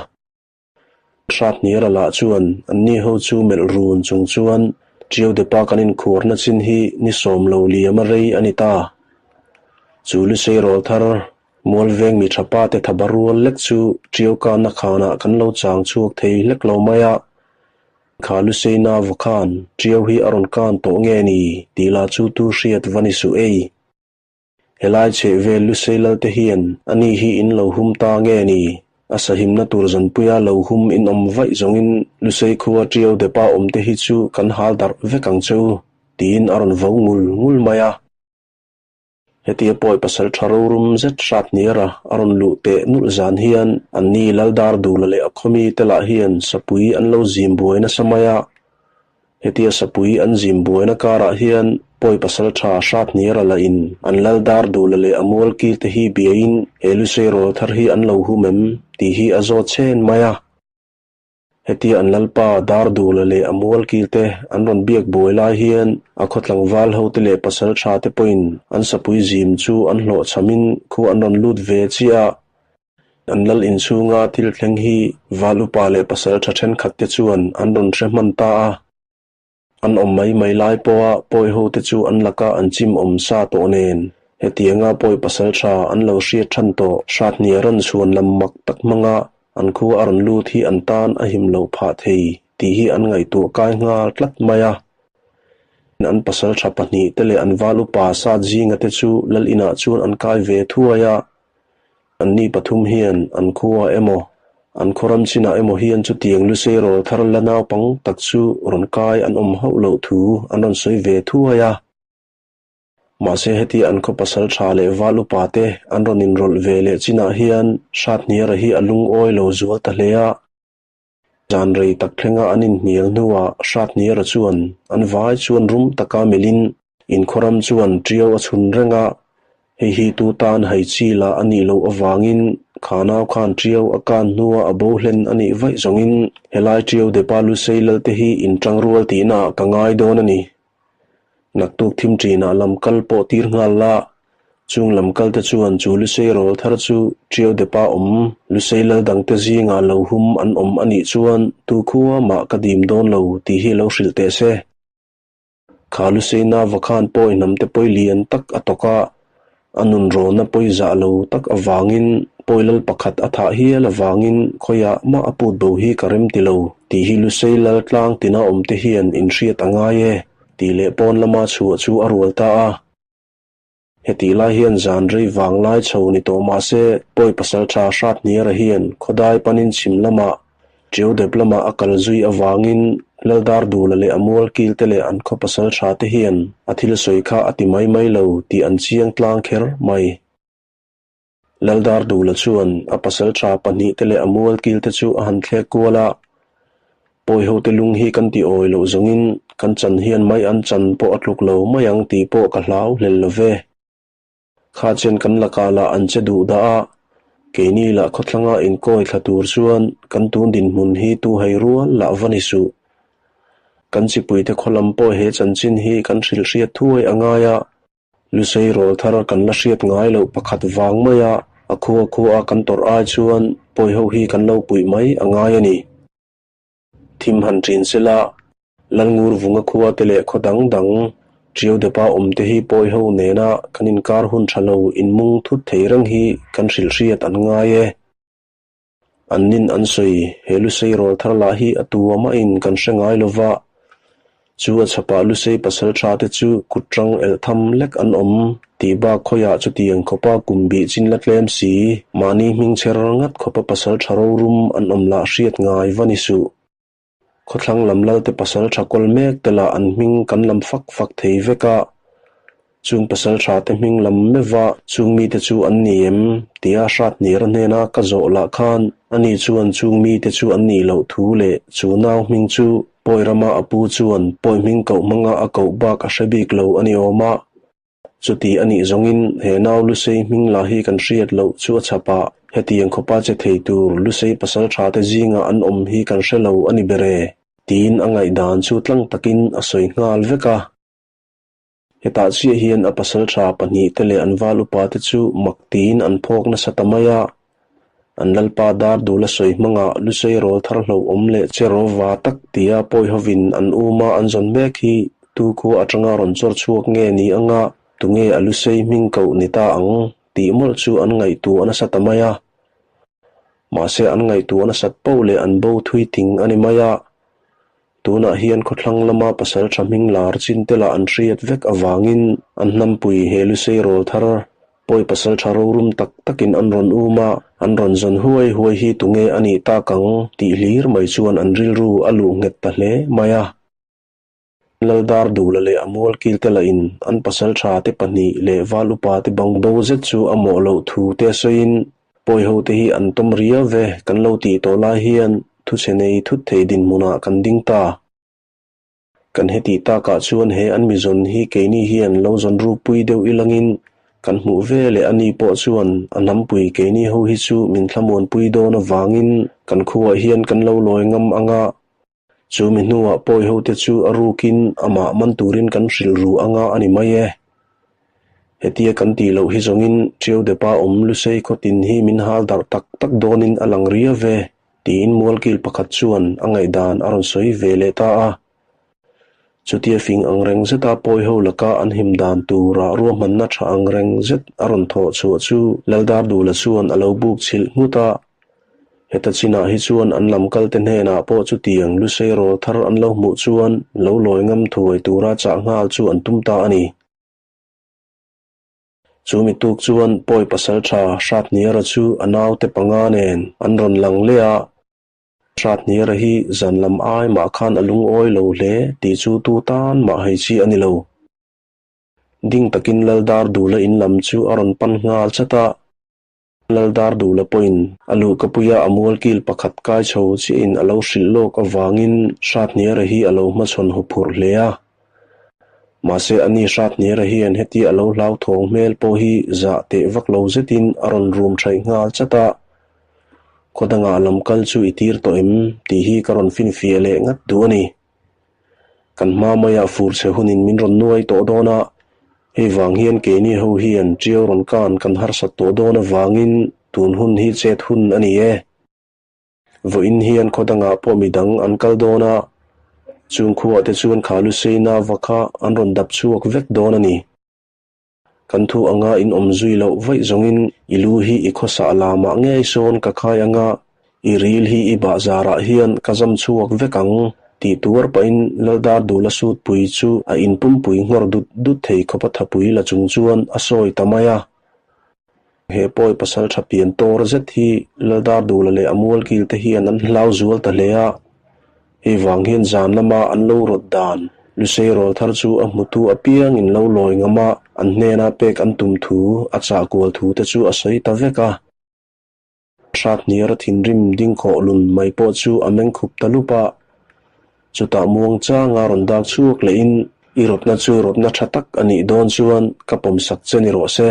Speaker 1: Hrathniara lah chuan anni ho chu melh run chung chuan Ṭiau depa kan inkhuarna chin hi ni sawm lo liam a rei a ni ta. Chu Lusei rawl thar Mualveng mi ṭha pa te thaba rual lek chu ṭiau kanna khanah kan lo chang chhuak thei hlek lo mai a. Kha Luseina va khan ṭiau hi a rawn kan tawh nge ni tih lah chu tu hriat va ni suh ei. Helai chheh vel Lusei lal te hian ani hi in lo hum ta nge ni? A sahimna tur zanpuia lo hum in awm vaih zawngin Lusei khua ṭiau depa awm te hi chu kan hal darh vek ang che u tiin a rawn vo ngul ngul mai a. Hetia pawi pasal tha rorum zet hrat hniara a rawn luh teh nulh zan hian anni Laldar Dula leh a khawmi te lah hian sapui an lo zim buai nasa mai a. Hetia sapui an zim buaina karah hian pawi pasal tha hrat hniara lahin an Laldar Dula leh a mualkil te hi biain he Lusei rawl thar hi an lo hum em tih hi a zawt chhen mai a. Hetia an lalpa Dardula leh a mualkil te an rawn biak buai lai hian a khaw tlangval hote leh pasal tha te pawhin an sapui zim chu an hlawhchhamin khua an rawn lut ve chiah a. An lal inchhunga thil thleng hi val upa leh pasal tha thenkhat te chuan an rawn hre hman ta a. An awm mai mai lai pawha pawi hote chu an laka an chim awm sa tawh nen, hetianga pawi pasal tha an lo hriat than tawh Hrathnia rawn chhuan lam mak tak hmanga an khua a rawn lut hi an tan a him lo phah thei tih hi an ngaihtuah kai nghal tlat mai a. An pasal tha pahnih te leh an val upa sat zinga te chu lal inah chuan an kai ve thuai a. Anni pathum hian an khua emaw, an khaw ram chinah emaw hian chutiang Lusei rawl thar la naupang tak chu rawn kai an awm hauh loh thu an rawn sawi ve thuai a. Mahse heti an khaw pasal tha leh val upa te an rawn inrawlh ve leh chinah hian Hrathniara hi a lungawi lo zual ta hle a. Zan rei tak thlenga an inhnial hnuah Hrathniara chuan an vai chuan rum taka milhin inkhawram chuan ṭiau a chhun reng a, hei hi tu tan hai chi lah a nih loh avangin Kha nau khan Ṭiau a kan hnua a bo hlen a nih vaih zawngin helai Ṭiau depa Lusei Lalte hi inṭangrual tihnaah ka ngai dawn a ni. Naktuk thim ṭinah lam kal pawh tir nghal la, chung lam kalte chuan chu Lusei rawl thar chu Ṭiau depa awm Lusei Lal dangte zingah lo hum an awm a nih chuan tu khua mah ka dim dawn lo tih hi lo hrilh teh se. Kha Luseina va khan pawi hnamte pawi lian tak a tawk a, a nun rawna pawi zah lo tak avangin pawi lal pakhat a thah hial avangin khawiah mah a put bo hi ka rem ti lo tih hi Lusei lal tlang tina awmte hian inhriat a ngai e tih leh pawn lama chhuah chu a rual ta a. Hetih lai hian zan rei vang lai chho ni tawh mah se, pawi pasaltha Hrathniara hian khawdai panin chhim lamah Ṭiau dep lamah a kal zui avangin Laldar Dula leh a mual kilte leh an khaw pasaltha te hian a thil sawi kha a ti mai mai lo tih an chiang tlang kher mai. Laldar Dula chuan a pasaltha pahnihte leh a mual kilte chu a han thlek kual a, Pawihote lung hi kan ti awi loh zawngin kan chan hian mai an chan pawh a tluk lo mai ang tih pawh ka hlau hlel lo ve. Kha chen kan lakah lah an che duh dah a, keini lah khawthlanga inkawi thla tur chuan kan tun dinhmun hi tu hei rual lah va ni suh. Kan chipuite khawlam pawh he chanchin hi kan hrilhhriat thuai a ngai a, Lusei rawl thar kan la hriat ngai loh pakhat vang mai a, a khua khua a kan tawrh ai chuan pawi ho hi kan lo puih mai a ngai a ni. Thim han ṭin sela, Lalngur vunga khua te leh khaw dang dang Ṭiau depa awm te hi pawi ho nena kan inkar hun ṭha lo inmung thut thei reng hi kan hrilhhriat an ngai e. An nin an sawi, he Lusei rawl thar lah hi a tu a mahin kan hre ngai lo va, chu a chhapah Lusei pasal tha te chu kut rang elh tham lek an awm tih bak khawiah chutiang khawpa kum bih chin la tlem si, mahni hming chher ngat khawpa pasal tha rorum an awm lah hriat ngai va ni suh. Khawthlang lam lalte pasal tha kawl mek te lah an hming kan lam fak fak thei vek a, chung pasal tha te hming lam meuh a chung mite chu an ni em? tia Hrathnira hnena ka zawh lah khan ani chuan chung mite chu an nih loh thu leh chu nau hming chu Pawi rama a pu chuan Pawi hming koh hmanga a koh bak a hre bik lo a ni awm a. Chuti a nih zawngin he nau Lusei hming lah hi kan hriat loh chu a chhap a, hetiang khawpa che thei tur Lusei pasal tha te zingah an awm hi kan hre lo a ni ber e, tiin a ngaihdan chu tlang takin a sawi nghal vek a. Hetah chiah hian a pasal tha pahnihte leh an val upa te chu mak tiin an phawk nasa ta mai a, An lalpa dar dul a sawi hmangah Lusei rawl thar hlauhawm leh che rawva tak tia pawi hovin an uma an zawn mek hi tu khua atanga rawn chawr chhuak nge ni anga tunge a Lusei hming koh ni ta ang tih mawlh chu an ngaihtuah nasa ta mai a. Mahse an ngaihtuah nasat poh leh an bo thui ting a ni mai a. Tunah hian khawthlang lama pasal tha hming lar chin te lah an hriat vek avangin an hnampui he Lusei rawl thar pawi pasal tha rorum tak takin an rawn um a, an rawn zawn huai huai hi tunge a nih tak ang tih hlir mai chuan an rilru a luh nghet ta hle mai a. Laldar Dula leh a mualkil te lahin an pasal tha te pahnih leh val upa te bang bo zet chu a mawh loh thu te sawiin Pawi ho te hi an tawm riau ve kan lo tih tawh lai hian thuchhe nei thut thei dinhmunah kan ding ta. Kan hetih takah chuan he an mi zawn hi keini hian lo zawn rukpui deuh ilangin kan hmuh ve leh ani pawh chuan a hnampui keini ho hi chu min thlamuanpui dawn avangin kan khuaah hian kan lo lawi ngam anga chu mi hnuah pawi ho te chu a rukin amah man turin kan hrilh ru anga a ni mai e. Hetia kan tih loh hi zawngin Ṭiau Depa awm Lusei khawtin hi min hal darh tak tak dawnin a lang riau ve, tiin mualkil pakhat chuan a ngaihdan a rawn sawi ve leh ta a. Chutia fing angreng zeta pawi ho laka an him dan tura ruahmanna ṭha angreng zet a rawn thawh chhuah chu Laldardula chuan a lo buk chhilh nghut a. Heta chinah hi chuan an lam kalte hnenah pawh chutiang Lusei rawl thar an lo hmuh chuan lo lawi ngam thuai tura chah nghal chu an tum ta a ni. Chu mi tuk chuan pawi pasal tha Hrathniara chu a naute panga nen an rawn lang leh a. Hrathniara hi zan lam ai mah khan a lungawi lo hle tih chu tu tan mah hei chi a ni lo. Ding takin Laldar Dula in lam chu a rawn pan nghal chat a. Laldar Dula pawhin a luhkapuia a mualkil pakhat kai chho chiahin a lo hrilh lawk avangin Hrathniara hi a lo hmachhawn huphurh hle a. Mahse ani Hrathniara hian hetia a lo hlauthawng hmel pawh hi zah teh vak lo zetin a rawn rum thaih nghal chat a. Khaw dangah lam kal chu i tir tawh em tih hi ka rawn finfiah leh ngat duh a ni. Kan hma maiah fur chhe hunin min rawn nuai tawh dawn a, hei vang hian keini ho hian ṭiau rawn kan kan harsat tawh dawn avangin tun hun hi chet hun a ni e. Vawiin hian khaw dangah pawh midang an kal dawn a, chung khuah te chuan Khalu Seina va kha an rawn dap chhuak vek dawn a ni. Kan thu anga in awm zui loh vaih zawngin i lu hi i khawsah lamah ngei sawn ka khai anga i ril hi i bahzarah hian ka zam chhuak vek ang tih tuar pahin Laldar Dula Sutpui chu a inpumpui nghawr dut dut thei khawpa thapui la chung chuan a sawi ta mai a. He pawi pasal tha pian tawr zet hi Laldar Dula leh a mualkil te hian an hlau zual ta hle a. Hei vang hian zan lama an lo rawt dan Lusei rawl thar chu a hmutu apiangin lo lawi ngam a, an hnena pek an tum thu, a chah kual thu te chu a sawi ta vek a. Hrathniar a thinrim ding khawh lun mai pawh chu a meng khup ta lup a. Chutah muang changa rawn dak chhuak lehin, I rawtna chu rawtna tha tak a nih dawn chuan ka pawmsak che ni rawh se.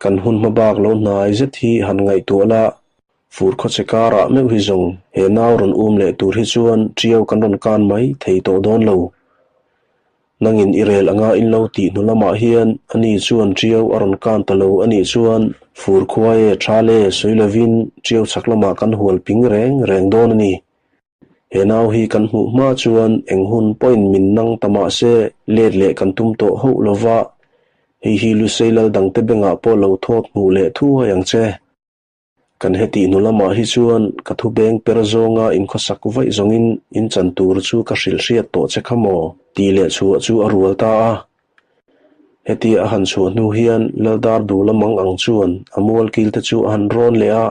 Speaker 1: Kan hun hma bak lo hnai zet hi han ngaihtuah la, fur khawchhe karah meuh hi zawng he nau rawn um leh tur hi chuan ṭiau kan rawn kan mai thei tawh dawn lo. Nangin i rel anga in lo tih hnu lamah hian ani chuan ṭiau a rawn kan ta lo a nih chuan fur khuai e ṭha le sawi lovin ṭiau chhak lamah kan hual ping reng reng dawn a ni. He nau hi kan hmuh hma chuan eng hun pawhin min nang ta mah se let leh kan tum tawh hauh lo va, hei hi Lusei lal dangte bengah pawh lo thawt hmuh leh thuai ang che. Kan hetih hnu lamah hi chuan ka thu beng per zawnga inkhawsak vaih zawngin in chan tur chu ka hrilh hriat tawh che kha maw? tih leh chhuah chu a rual ta a. Hetia a han chhuah hnu hian Laldar Dula mang ang chuan a mualkil te chu a han rawn leh a,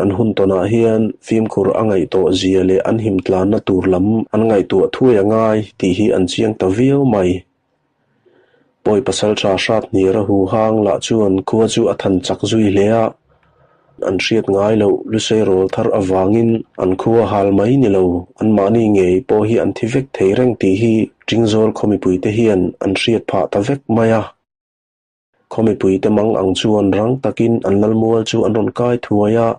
Speaker 1: An hun tawnah hian fimkhur a ngaihtuah zia leh an him tlanna tur lam an ngaihtuah thuai a ngai tih hi an chiang ta viau mai. Pawi pasalṭha Hrathniara huhang lah chuan khua chu a than chak zui hle a, an hriat ngai loh Lusei rawl thar avangin an khua hal mai ni lo, anmahni ngei pawh hi an thi vek thei reng tih hi Ṭingzawl khaw mipuite hian an hriat phah ta vek mai a. Khaw mipuite mang ang chuan rang takin an lalmual chu an rawn kai thuai a,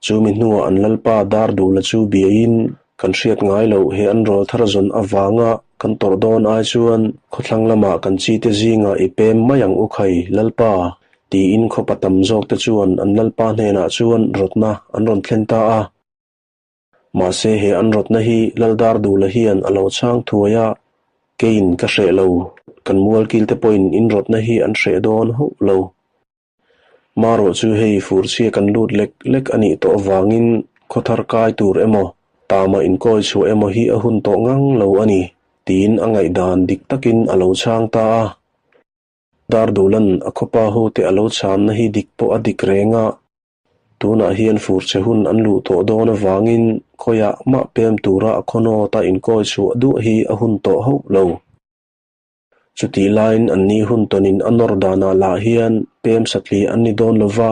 Speaker 1: chu mi hnuah an lalpa Dardula chu biain kan hriat ngai loh he an rawl thar zawn avanga kan tawrh dawn ai chuan khawthlang lamah kan chite zingah i pem mai ang u khai lalpa tiin khawpa tam zawkte chuan an lalpa hnenah chuan rawtna an rawn thlen ta a. Mahse he an rawtna hi Laldardula hian a lo chhang thuai a, keiin ka hreh lo, kan mualkilte pawhin in rawtna hi an hreh dawn hauh lo. Marawh chu hei furchhia kan lut lek lek a nih tawh avangin khawthar kai tur emaw, tama inkawi chhuah emaw hi a hun tawh ngang lo a ni, tiin a ngaihdan dik takin a lo chhang ta a. Dardulan a khawpa hote a lo chhanna hi dik pawh a dik reng a. Tunah hian fur che hun an luh tawh dawn avangin khawiah mah pem tura a khawnawta inkawi chhuah duah hi a hun tawh hauh lo. Chutih laiin anni hun tawnin a nawr danah lah hian pem satli an ni dawn lo va,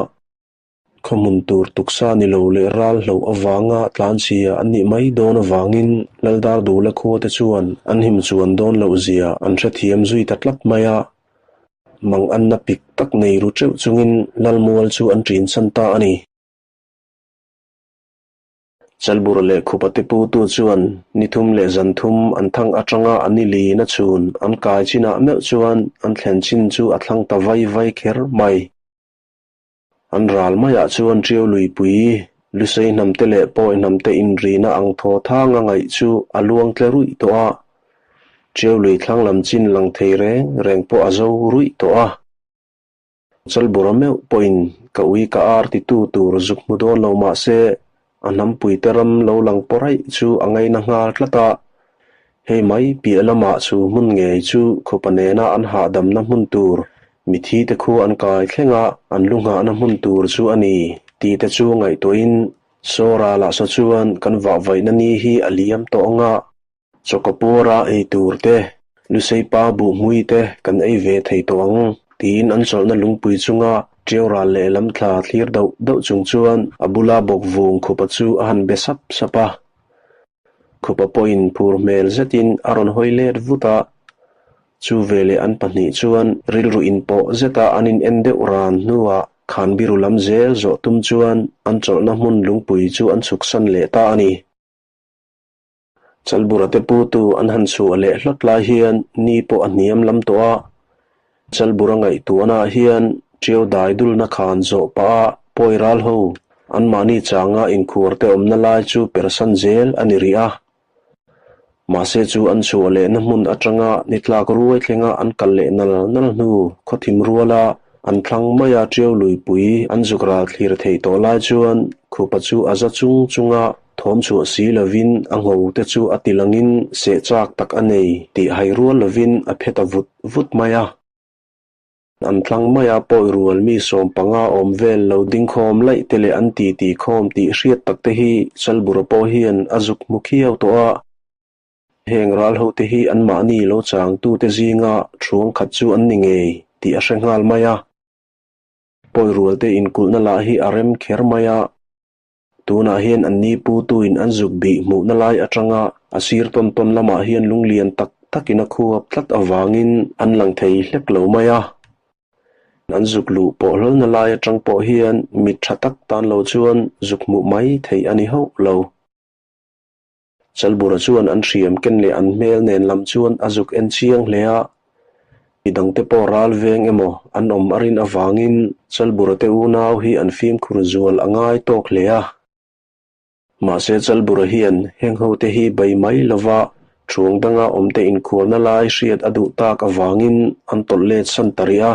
Speaker 1: khaw hmun tur tuksa ni lo leh ral hloh avanga tlanchhia an nih mai dawn avangin Laldardula khuate chuan an him chuan dawn loh zia an hrethiam zui ta tlat mai a. Mang anna pik tak nei ru teuh chungin Lalmual chu an ṭin chhan ta a ni. Chalbur leh Khupa te putu chuan ni thum leh zan thum an thang aṭanga a ni lin a chhun an kai chinah meuh chuan an thlen chin chu a thlang ta vai vai kher mai. An ral maiah chuan Ṭiau luipui, Lusei hnamte leh Pawi hnamte inrina ang thaw thanga ngaih chu a luang tle ruih tawh a. Ṭiau lui thlang lam chin lang thei reng reng pawh a zo ruih tawh a. Chalbura meuh pawhin ka ui ka ar titu tur zuk hmu dawn lo mah se, a hnampuite ram lo lang pawraih chu a ngaina nghal tlat a. Hei mai piah lamah chu hmun ngei chu khupa nena an hahdamna hmun tur, mithi te khu an kai thleng a, an lu nghahna hmun tur chu a ni tih te chu ngaihtuahin Sawra lah saw chuan kan vahvaihna ni hi a liam tawh ang a, Chawkawpawra ei tur te, Luseipa buhmui te kan ei ve thei tawh ang tiin an chawlhna lungpui chunga ṭiau ral lehlam thla thlir dauh dauh chung chuan a bula bawkvung khupa chu a han be sap sap a. Khupa pawhin phur hmel zetin a rawn hawi let vut a, chu veleh an pahnih chuan rilru inpawh zeta an in en deuh ran hnuah. Khanbiru lam zel zawh tum chuan an chawlhna hmun lungpui chu an chhuksan leh ta a ni. Chalbura te putu an han chhuah leh hlawt lai hian ni pawh a hniam lam tawh a. Chalbura ngaihtuahnaah hian Ṭiau dai dulna khan zawh pah a pawi ral ho anmahni changa inkhuar te awmna lai chu persan zel a ni rih a. Mahse chu an chhuah lehna hmun atanga ni tlak ruai thlenga an kal leh nal nal hnu khawthim ruala an thlang maia Ṭiau luipui an zuk ral thlir theih tawh lai chuan Khupa chu a za chung chunga thawm chhuah si lovin a ngho te chu a ti langin seh chak tak a nei tih hai rual lovin a phe ta vut vut mai a. An thlang maia pawi rual mi 15 awm vel lo ding khawm laih te leh an titi khawm tih hriat tak te hi Chalbura pawh hian a zuk hmu khiau tawh a. Heng ral ho te hi anmahni lo changtute zinga thuang khat chu an ni ngei tih a hre nghal mai a. Pawi rual te inkulhna lah hi a rem kher mai a. Tunah hian an ni putuin an zuk bih hmuhna lai atanga a sir tawn tawn lamah hian lunglian tak takin a khuap tlat avangin an lang thei hlek lo mai a. An zuk luh pawh hlawlna lai atang pawh hian mit tha tak tan lo chuan zuk hmuh mai theih a ni hauh lo. Chalbura chuan an hriam ken leh an hmel nen lam chuan a zuk en chiang hle a. Midangte pawh ral veng emaw an awm a rin avangin Chalbura te unau hi an fimkhur zual a ngai tawk hle a. Mahse Chalbura hian heng hote hi bei mai lova thuang danga awmte inkhualna lai hriat a duh tak avangin an tawlh let san ta rih a.